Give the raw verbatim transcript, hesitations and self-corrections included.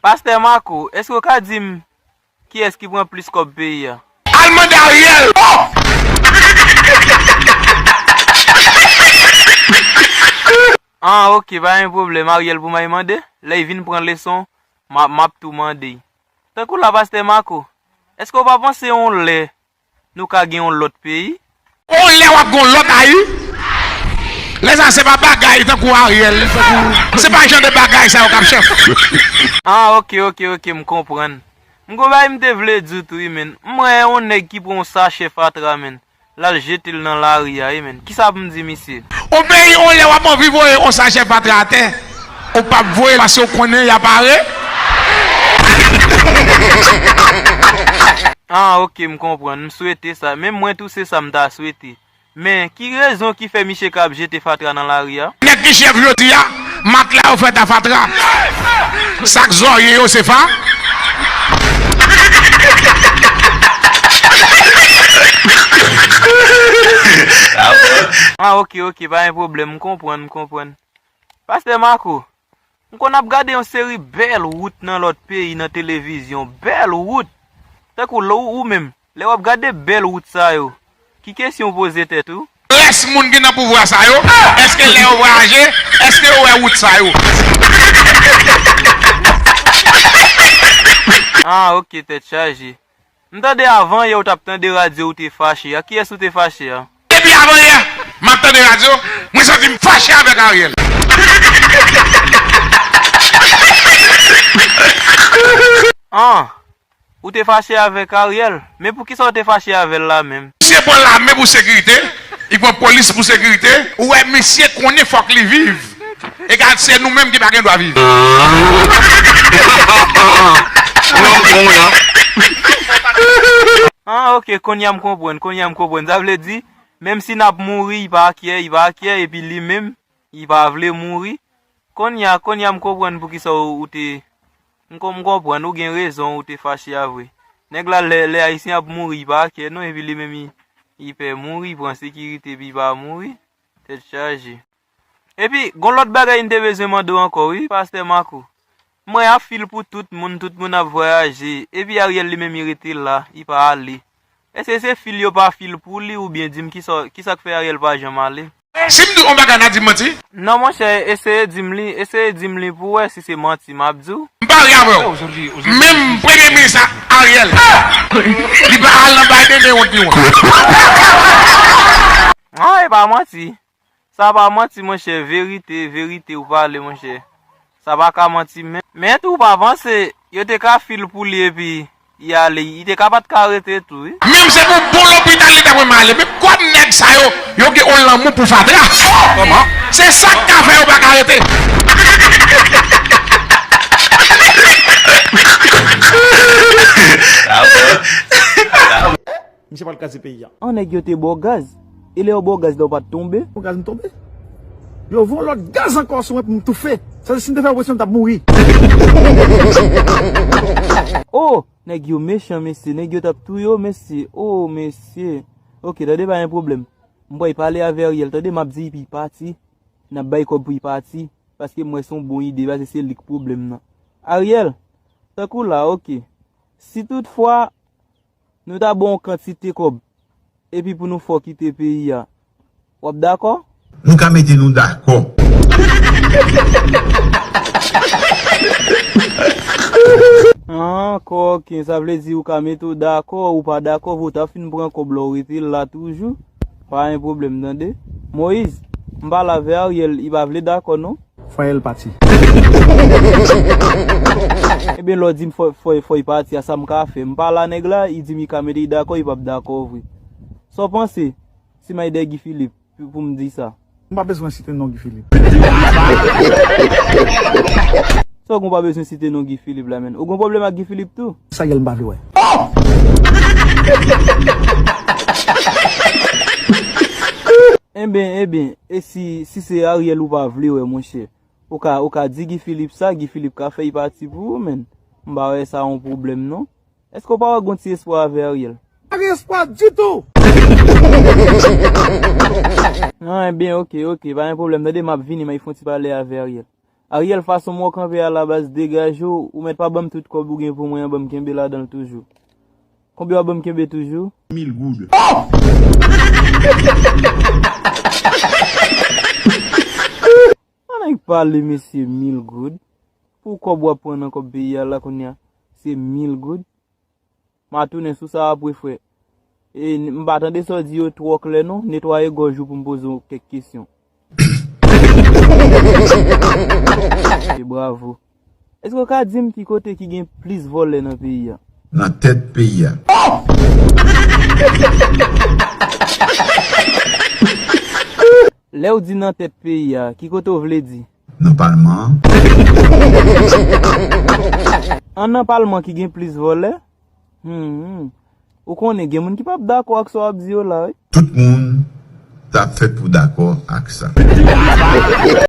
Pastè Marco, èske w ka di m kiyès ki pran plis kòb peyi a? Al mande Ariel! Oh! Ah, ok, pa gen pwoblèm. Ariel pou m al mande. Lè l vin pran leson, m a, m ap tou mande l. Tankou la, Pastè Marco, èske w pa panse yon lè nou ka gen yon lòt peyi? On lè w ap gen yon lòt Ayiti. Lè sa se pa bagay tankou Ariel, tankou, se pa jan de bagay sa yo k ap chèf. Ah, ok, ok, ok, m konprann. M gon bagay m te vle di w tou, wi, menn. M wè yon nèg ki pran yon sachè fatra, menn. L al jete l nan lari a, wi, menn. Kisa pou m di misye? On peyi, on lè w ap anvi voye yon sachè fatra atè. Ou p ap voye l paske w konnen y ap are. Ah, ok, m konprann. M swete sa. Menm mwen tou, se sa m ta swete. Men, ki rezon ki fè misye ka ap jete fatra nan lari a? Nèg ki chèf jodi a, matla yo fèt a fatra. Sak zòrye yo, se fa. Ah, ok, ok, pa gen pwoblèm, m konprann, m konprann. Pastè Marco, m konn ap gade yon seri bèl wout nan lòt peyi nan televizyon, bèl wout. Tankou lè w, ou menm, lè w ap gade bèl wout sa yo, ki kesyon w poze tèt ou? Rès moun ki nan pouvwa sa yo, èske lè yo vwayaje, èske yo wè wout sa yo? Ah, ok, tèt chaje. M tande avan yè ou t ap tande radyo ou te fache a. Kiyès ou te fache a? Depi avan yè, m ap tande radyo, mwen santi m fache avèk Ariel. Ah, ou te fache avèk Ariel? Men poukisa ou te fache avè l la menm? Misye pran lame pou sekirite, li pran polis pou sekirite. Ou wè misye konnen fòk li viv. Egal, se nou menm ki pa gen dwa viv. Ah, ok, kounye a m konprann, kounye a m konprann. Sa vle di, menm si n ap mouri, li pa kyè, li pa kyè, epi li menm, li pa vle mouri. Kounye a, kounye a m konprann poukisa ou, ou te, m kon-, m konprann, ou gen rezon, ou te fache a vre. Nèg la, lè, lè Ayisyen ap mouri, li pa kyè non, epi li menm, li, li pè mouri, li pran sekirite, epi li pa mouri. Tèt chaje. Epi, gon lòt bagay m te bezwen mande w ankò, wi, Pastè Marco. M wè y ap fil pou tout moun, tout moun ap vwayaje. Epi Ariel li menm, li rete la, li pa ale. Èske se fil yo pa fil pou li, oubyen di m kisa, kisa k fè Ariel pa janm ale? Si m di w yon bagay, n a di m manti? Non, monchè, eseye di m li, eseye di m li pou w wè si se manti m ap di w. M pare avè w. Menm premye minis la, Ariel, li pa al nan bay dede wont li wont. Ah, e pa manti. Sa pa manti, monchè, verite, verite ou pale, monchè. Sa pa ka manti, men, men tou ou pa panse, yo te ka fil pou li epi li ale, li te ka pa t ka rete tou, wi. Menm se pou bon lopital li ta pran m ale, men kòm nèg sa yo, yo gen yon lanmou pou fatra. Kòman? Se sa k ka fè yo pa ka rete. Misye pral kraze peyi a. An, nèg yo te ba w gaz. E lè yo ba w gaz la, ou pa t tonbe? Yon gaz m tonbe. Yo voye yon lòt gaz ankò sou mwen pou m toufe. Sa se si m te fè operasyon, m t ap mouri. Oh, nèg yo mechan, mesye. Nèg yo t ap touye w, mesye. Oh, mesye. Ok, tande, pa gen pwoblèm. M pral pale avè Ariel, tande, m ap di epi pati. N ap bay kòb pou li pati. Paske m wè se yon bon ide, paske se li k pwoblèm nan. Ariel, tankou la, ok. Si toutfwa nou ta ba w yon kantite kòb, epi pou nou fè w kite peyi a, w ap dakò? Nou ka mete nou dakò. Ah, kòken, sa vle di ou ka mete w dakò, ou pa dakò, vre w ta fin pran kòb la, ou rete la toujou. Pa gen pwoblèm, tande. Moyiz, m pale avè Ariel, li pa vle dakò, non. Fò Ariel pati. Ebyen, lè w di m fò, fò, fò l pati, a sa m ka fè? M pale a nèg la, li di m li ka mete l dakò, li p ap dakò vre. Sa w panse, si m al dèyè Guy Philippe, pou, pou m di sa? M pa bezwen site non Guy Philippe. Sa w gen w pa bezwen site non Guy Philippe la, menn? Ou gen pwoblèm ak Guy Philippe tou? Sa Ariel m pa vle wè. Enben, enben, e si, si se Ariel ou pa vle wè, monchè? Ou ka, ou ka di Guy Philippe sa, Guy Philippe ka fè l pati pou ou, menn. M pa wè sa yon pwoblèm, non. Èske w pa wè gon ti espwa avè Ariel? Pa gen espwa ditou! Ah, enben, ok, ok, pa gen pwoblèm. Tande, m ap vini, m ap fè yon ti pale avè Ariel. Ariel, fason mwen kanpe a la baz, degaje w, ou mèt pa ban m tout kòb ou gen pou mwen an, ban m kenbe ladan l toujou. Konbyen w ap ban m kenbe toujou? Mil goud. An nèg pale, mesye, mil goud. Pou kòb w ap pran nan kòb peyi a la kounye a, se mil goud. M a tounen sou sa apre, frè. E, m pa tande sa w di yo twò klè non. Netwaye gòj ou pou m poze w kèk kesyon. E bravo. Èske w ka di m ki kote ki gen plis vòlè nan peyi a? Nan tèt peyi a. Lè w di nan tèt peyi a, ki kote w vle di? Nan palman an. An nan palman ki gen plis vòlè? Hmm. Ou konnen, gen moun ki p ap dakò ak sa w ap di yo la, wi. Tout moun t ap fèt pou dakò ak sa.